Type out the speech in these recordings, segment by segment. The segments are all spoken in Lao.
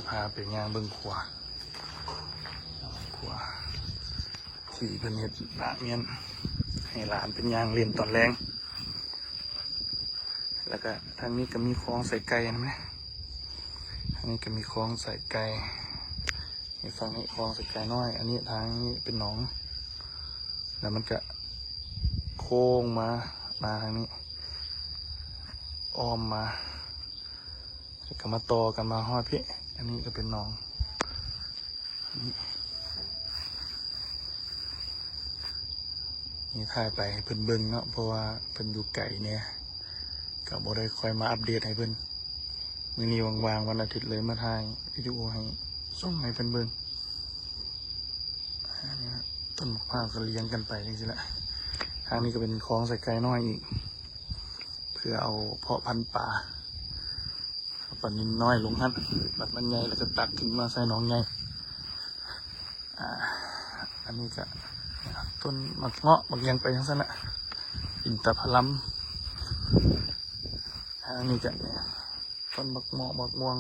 ພາໄປຍ່າງເບິ່ງຂົວ ຂົວທີ່ເພິ່ນເຮັດລາມຽນ ໃຫ້ຫຼານເພິ່ນຍ່າງຫຼິ້ນຕອນແລງ. ແລ້ວກະທາງນີ້ກະມີຄອງໃສ່ໄກ່ນຳເດ້ ທາງນີ້ກະມີຄອງໃສ່ໄກ່ ນີ້ຝັ່ງນີ້ຄອງໃສ່ໄກ່ນ້ອຍ ອັນນີ້ທາງນີ້ເປັນໜອງ ແລ້ວມັນກະໂຄ້ງມາ ມາທາງນີ້ ອ້ອມມາ ແລ້ວກະມາຕໍ່ກັນມາຮອດພີ້ ອັນນີ້ກະເປັນໜອງ. ນີ້ ນີ້ຖ່າຍໄປໃຫ້ເພິ່ນເບິ່ງເນາະ ເພາະວ່າເພິ່ນຢູ່ໄກແດ່ ກະບໍ່ໄດ້ຄ່ອຍມາອັບເດດໃຫ້ເພິ່ນ ມື້ນີ້ວ່າງໆ ວັນອາທິດເລີຍມາຖ່າຍວິດີໂອໃຫ້ ສົ່ງໃຫ້ເພິ່ນເບິ່ງ. ອັນນີ້ນະ ຕົ້ນໝາກພ້າວກະລຽງກັນໄປຈັ່ງຊີ້ແຫຼະ. ທາງນີ້ກະເປັນຄອງໃສ່ໄກ່ນ້ອຍອີກ ເພື່ອເອົາເພາະພັນປາ ເອົາປານິນນ້ອຍລົງຫັ້ນ ບັດມັນໃຫຍ່ແລ້ວກະຕັກຂຶ້ນມາໃສ່ໜອງໃຫຍ່. ອາ ອັນນີ້ກະຕົ້ນໝາກເງາະ ໝາກຫຍັງໄປຈັ່ງຊັ້ນນະ ອິນທະຜະລຳ. ທາງນີ້ກະຕົ້ນໝາກເງາະ ໝາກມ່ວງ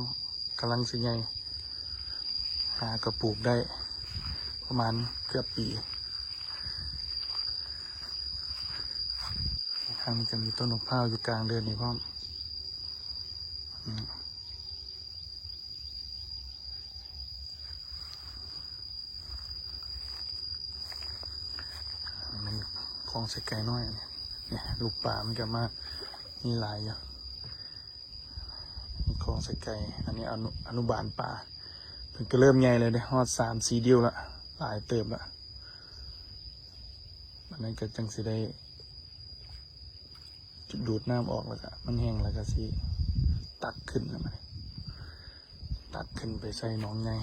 ກຳລັງຊິໃຫຍ່ ຫາກະປູກໄດ້ປະມານເກືອບປີ. ທາງນີ້ກະມີຕົ້ນໝາກພ້າວຢູ່ກາງເດີ່ນນີ້ພ້ອມ. ແມ່ນຄອງໃສ່ໄກ່ນ້ອຍ ນີ້ ລູກປາມັນກະມາ ມີຫຼາຍຢູ່ ມີຄອງໃສ່ໄກ່. ອັນນີ້ອະນຸ ອະນຸບານປາ ເພິ່ນກະເລີ່ມໃຫຍ່ແລ້ວເດ້ ຮອດສາມສີ່ດິ້ວລະ ຫຼາຍເຕີບລະ. ອັນນັ້ນກະຈັ່ງຊິໄດ້ ຈູດນ້ຳອອກ ແລ້ວກະມັນແຫ້ງແລ້ວກະຊິຕັກຂຶ້ນ ແລ້ວມັນຕັກຂຶ້ນໄປໃສ່ໜອງໃຫຍ່.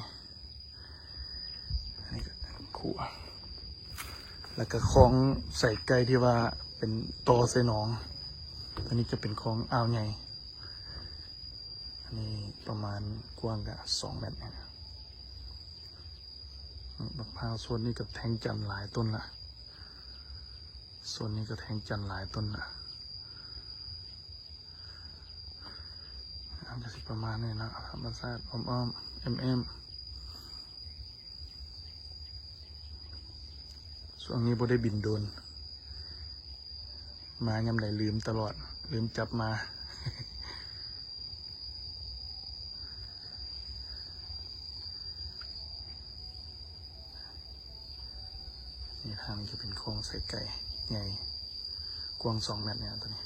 ອັນນີ້ກະຂົວ ແລ້ວກະຄອງໃສ່ໄກ່ທີ່ວ່າເປັນຕໍ່ໃສ່ໜອງ ຕົວນີ້ຈະເປັນຄອງອ່າວໃຫຍ່. ອັນນີ້ປະມານກວ້າງກະສອງແມັດ. ໝາກພ້າວໂຊນນີ້ກະແທ່ງຈັນຫຼາຍຕົ້ນລະ ໂຊນນີ້ກະແທ່ງຈັນຫຼາຍຕົ້ນລະ. ມັນກະຊິປະມານນີ້ເນາະ ທຳມະຊາດອ້ອມໆ ແອ້ມໆ. ຊ່ວງນີ້ບໍ່ໄດ້ບິນໂດຣນ ມາຍາມໃດລືມຕະຫຼອດ ລືມຈັບມາ. ນີ້ ທາງນີ້ຈະເປັນຄອງໃສ່ໄກ່ໃຫຍ່ ກວ້າງສອງແມັດນີ້ ໂຕນີ້